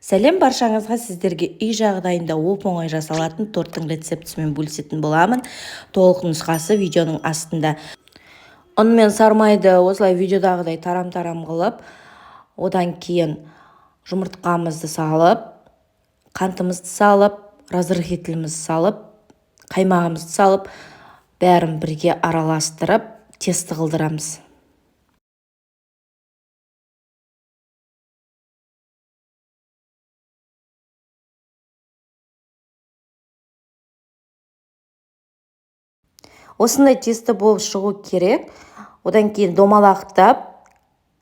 Сәлем баршаңызға, сіздерге үй жағдайында оп-оңай жасалатын торттың рецептісімен бөлісетін боламын. Толық нұсқасы видеоның астында. Ұн мен сармайды осылай видеодағыдай тарам-тарам қылып, одан кейін жұмыртқамызды салып, қантымызды салып, разрыхлителімізді салып, қаймағымызды салып, бәрін бірге араластырып, тесті қылдырамыз. Осындай тесті болып шығу керек. Одан кейін домалақтап,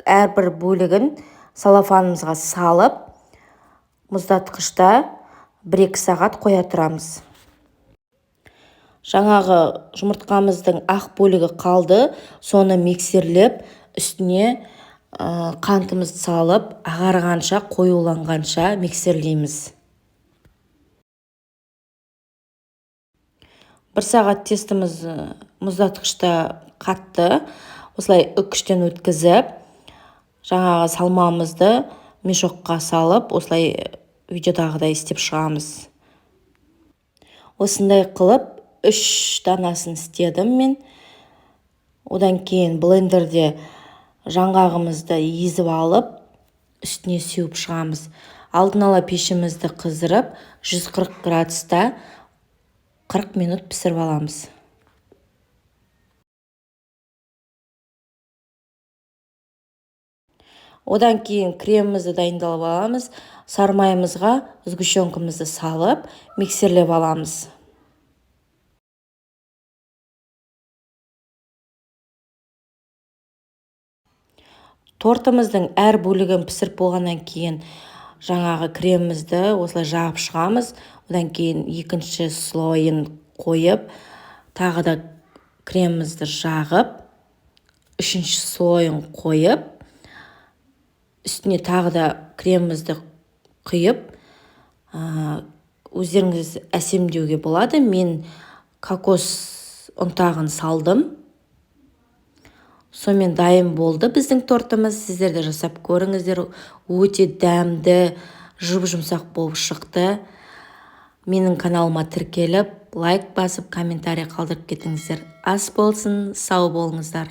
әрбір бөлігін салафанымызға салып, мұздатқышта 1-2 сағат қоя тұрамыз. Жаңағы жұмыртқамыздың ақ бөлігі қалды, соны миксерлеп, үстіне қантымызды салып, ағарғанша, қоюланғанша миксерлейміз. 1 сағат тестіміз мұздатқышта қатты. Осылай үкіштен өткізіп, жаңағы салмамызды мешокқа салып, осылай видеодағыдай істеп шығамыз. Осындай қылып 3 данасын істедім мен. Одан кейін блендерде жаңғағымызды езіп алып, үстіне сеуіп шығамыз. Алдын ала пешімізді қыздырып, 140 градуста 40 минут пісіріп аламыз. Одан кейін кремімізді дайындалып аламыз. Сармайымызға сгущенкамызды салып, миксерлеп аламыз. Тортымыздың әр бөлігін пісіріп болғаннан кейін жаңағы кремімізді осылай жағып шығамыз. Одан кейін екінші слойын қойып, тағы да кремімізді жағып, үшінші слойын қойып, үстіне тағы да кремімізді құйып, өздеріңіз әсемдеуге болады. Мен кокос ұнтағын салдым. Сонымен дайын болды біздің тортымыз. Сіздер де жасап көріңіздер. Өте дәмді, жұп-жұмсақ болып шықты. Менің каналыма тіркеліп, лайк басып, комментарий қалдырып кетіңіздер. Ас болсын, сау болыңыздар.